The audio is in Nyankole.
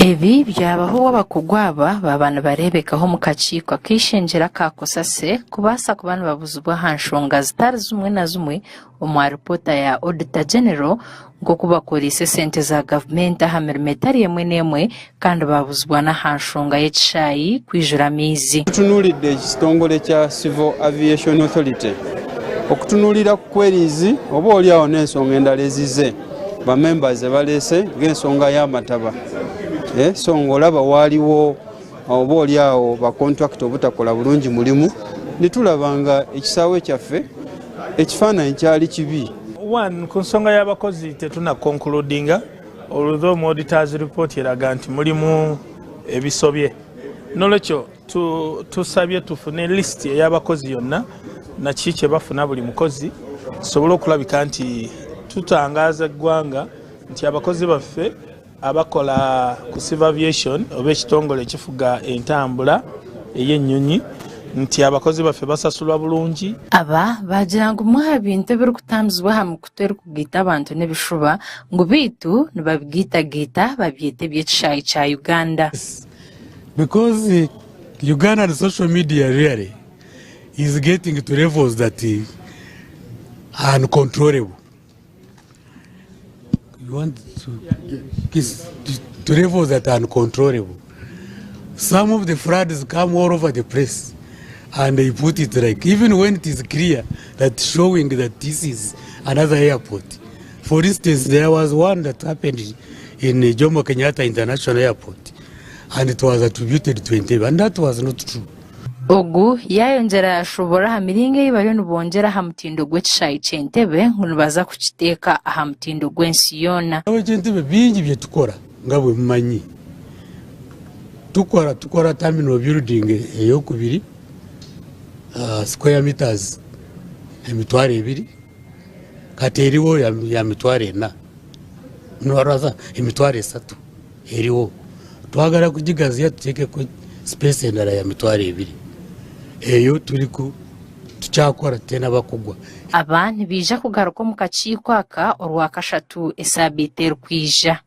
Ebi byabaho obu abakugu aba baaba nibareebekaho omu kakiiko ak'eishengyero aka Cosase kubaasa kuba nibabuzibwa aha nshonga zitari zimwe na zimwe omu aripoota ya Auditor General nk'oku bakoreise esente za gavumenti aha mirimo etari emwe n'emwe kandi baabuzibwa n'aha nshonga y'ekishaayi kwijura amaizi. Tutunuulidde ekitongore kya Civil Aviation Authority okutunuulira ku queries oba oli awo n'ensonga endala ezize ba members ze baleese ng'ensonga y'amataba eh, so ng'olaba waaliwo oba oli awo ba contractor obutakola bulungi mulimu ne tulaba nga ekisaawe kyaffe ekifaananyi kyali kibi. One, ku nsonga y'abakozi tetuna concludinga although mu auditors report eraga nti mulimu ebisobye nolwekyo tusabye tufune list ey'abakozi yonna naki kyebafuna buli mukozi tusobole okulabika nti tutangaaza eggwanga nti abakozi baffe Abakola ku Civil Aviation oba ekitongole ekifuga entambula ey'ennyonyi nti abakozi baffe basasulwa bulungi. Aba baagira ngu bimwe aha bintu ebirikutambuzibwa aha mikutu erikugaita abantu n'ebishuba ngu beitu nibabigaitagaita babyeta eby'ekishaayi kya Uganda. Because Ugandan social media really is getting to levels that are uncontrollable. You want to, to levels that are uncontrollable. Some of the floods come all over the place and they put it like, even when it is clear that showing that this is another airport. For instance, there was one that happened in Jomo Kenyatta International Airport and it was attributed to Entebbe and that was not true. Ogu yaayongyera yaashoboorora aha miringo ei bariyo nibongyera aha mutindo gw'ekishaayi ky'Entebbe ngu nibaza kukiteeka aha mutindo gw'ensi yoona. Eky'Entebbe bingi byetukora nga bwemumanyi tukora tukora terminal building eyokubiri square meters 2000 kati eriho ya mitwaro ena no 3000. Eriho. Twagara kugigaziya tuteekeko space endala ya 20,000. Eyo turiku tukyakora titwine kugwa. Aba nibaija kugaruka omu kakiiko aka Orwakashatu esaabiiti erikwija.